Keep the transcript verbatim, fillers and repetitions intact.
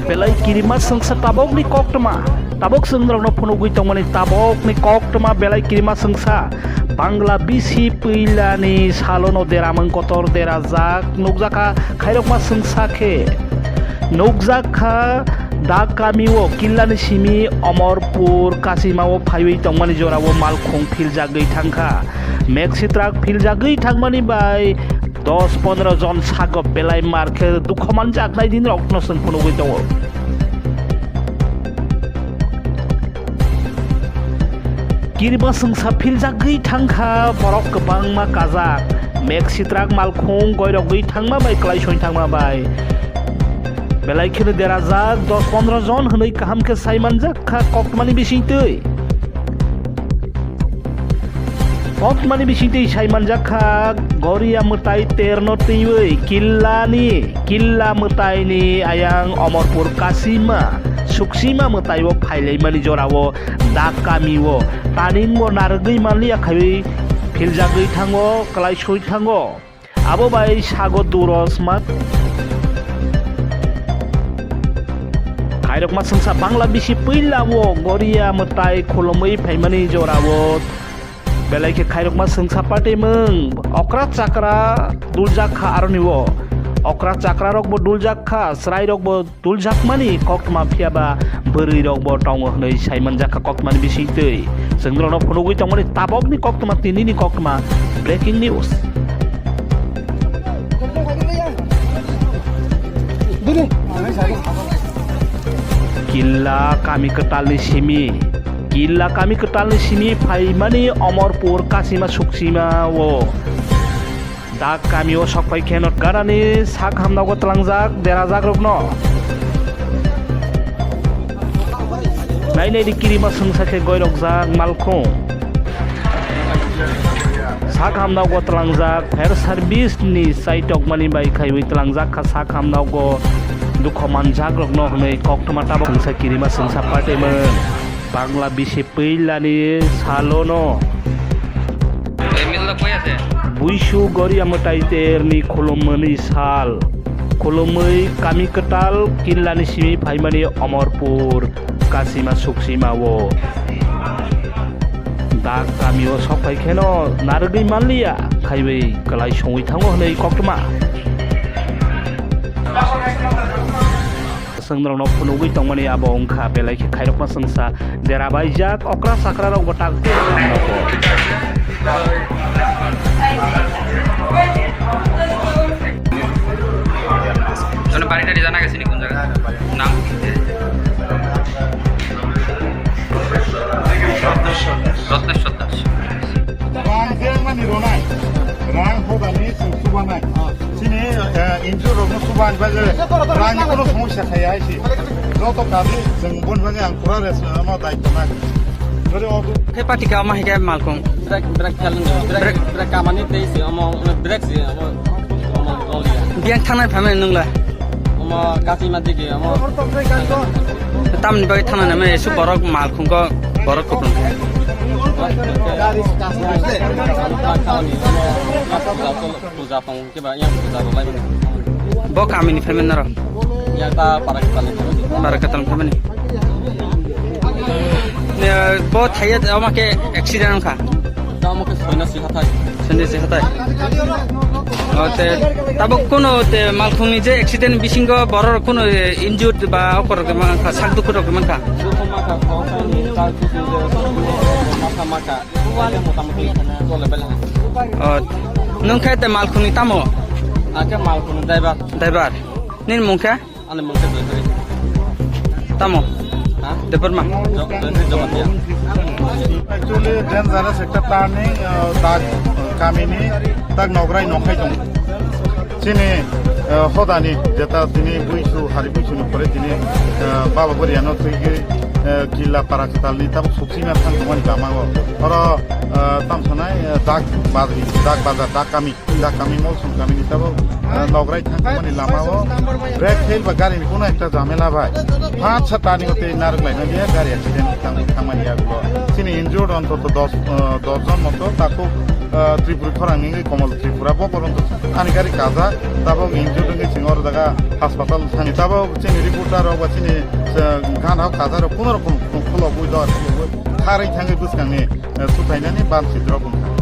Belai kirima swngsa tabokni koktwma. Tabok chwng norokno phunugwi tongmani tabokni koktwma belai kirima swngsa. Bangla bisi puilani salono deramwng kotor derajak nukjakha khairokma swngsa khe. Nukjakha da kamio killani simi Omorpur Kasimao phaiwi tongmani jorao malkhung philjagwi thangkha. Maxi truck philjagwi thangmani bai dos pondro jon sago belai mar khe dukho manjaknai dinrokno chwng phunugwi tongo. Kirima swngsa philjagwi thangkha borok kwbangma kajak. Maxi truck malkhung goirogwi thangma bai kwlai soi thangma bai. Belai kheno derajak dos pondro jon hwnwi kaham khe sai manjakha koktwmani bisingtwi. Koktwmani bisingtwi sai manjakha Goria mwtai terno twiwi killani, killa mwtaini ayang Omorpur Kasima, Suksima mwtaio phailaimani jorao da kamio taningo narwgwi manliya khaiwi philjagwi thango, kwlai soi thango. Abo bai sago durosma. Khairokma swngsa Bangla bisi puila o Goria mwtai khulumwi phaimani jorao belai khe khairokma swngsa patimwng okra chakra duljak kha aroni o. Okra chakra rokbo duljak kha, chwrai rokbo duljakmani koktwma phiya ba bwrwi rokbo tongo hwnwi sai manjakha koktwmani bisingtwi. Chwng norokno phunugwi tongmani tabokni koktwma tinini koktwma breaking news. Killa kami kwtalni simi, Killa kami kwtalni simi phaimani Omorpur Kasima Suksima o. Dak kamio sokphai kheno ganani sak hamdago tlangjak derajak rokno. Nai nai di kirima swngsa khe goirokjak malkhung. Sak hamdago tlangjak fire service ni chaitokmani bai khaiwi tlangjak kha sak hamdago dukho manjak rokno hwnwi koktwma tabok swngsa kirima swngsa patimwng. Bangla bisi puilani salono. Buisu Goria mwtai terni khulumani sal. Khulumwi kami kwtal killani simi phaimani Omorpur Kasima Suksima o. Dak kamio sokphai kheno narwgwi manliya khaiwi kwlai songwi thango hwnwi koktwma. Chwng norokno phunugwi tongmani abo wngkha belai khe khairokma swngsa dera baijak okra chakra rokbo tak. Jone bari tari jana gesi ni kun jaga? Nang? Rotneshwar Das. Rotneshwar Das. Rang je mani ronai. Rang hodani sung subanai. Chini, eh, N G O rokno suba ni bagwi rangni kono somosya khaya hai se. Joto kami chwng boni bagwi ang pura res-, ano daityo nai. Jodi o Khe pati kha omo hai khe malkhung. Brek, brek khel nung. Brek, brek. Brek kamani tei se omo, omo brek se omo, omo goliya. Biyang thangnai phaimani nung le? Omo kachima digi, omo. Tamni bagwi thangnai nang mani esu borok malkhung kho borok kupulung khe. Gari kas nai. Omo, omo, omo, omo, omo, Puja tong khe ba yang puja rw lai mano. Bo kamini phaimani norok? Yang ta para kwtal ni phaimani. Para kwtal ni phaimani. Ne, bo thaiya omo khe accident wngkha? Ta omo khe soina si hathai. Soina si hathai. O te, tabuk kuno te malkhungni je accident bisingo borok kuno injured ba okor rok mankha, sak dukhu rok mankha. Dukhu mankha, khoroksa ni ta dukhu je, masa mankha. Motamoti chole bela. O, nwng khe te malkhungni tamo? Ang khe malkhungni driver. Driver. Nini mung khe? Ani mung khe Joyhari. Tamo? Ha? Debbarma? Jo-, Joyhari Jamatia. Actually, dangerous ekta turning, uh, tak, uh, kamini tak nograi nongkhai tongo. Chini, eh, hodani jeta tini buisu, hari buisu ni pore tini, eh, Baba Boriano twi khe, eh, Killa para kwtal ni tabuk suksima thang tongmani lama o. Oro, eh, tam sanai, eh, dak bazar, dak bazar, dak kami, dak kami mol song kami ni tabuk, eh, nograi thang tongmani lama o. Brake fail ba gari ni kuno ekta jamela bai. Panch sat tani o tei narwk lai mani ya gari accident thang, thang mani ya gulo. Chini injured ontoto dos, ah, dos jon moto, takhuk, ah, Tripuri khorang ni wngwi Komol Tripura, bo poronto ani gari kaja, tabok injured wngwi chwng oro jaga hospital thani, tabok chini reporter rok ba chini, ah, gana o kaja rok kuno rokom khulogwi dor, kharwi thangwi bwskang ni, ah, suthainani ban sitrok wngkha.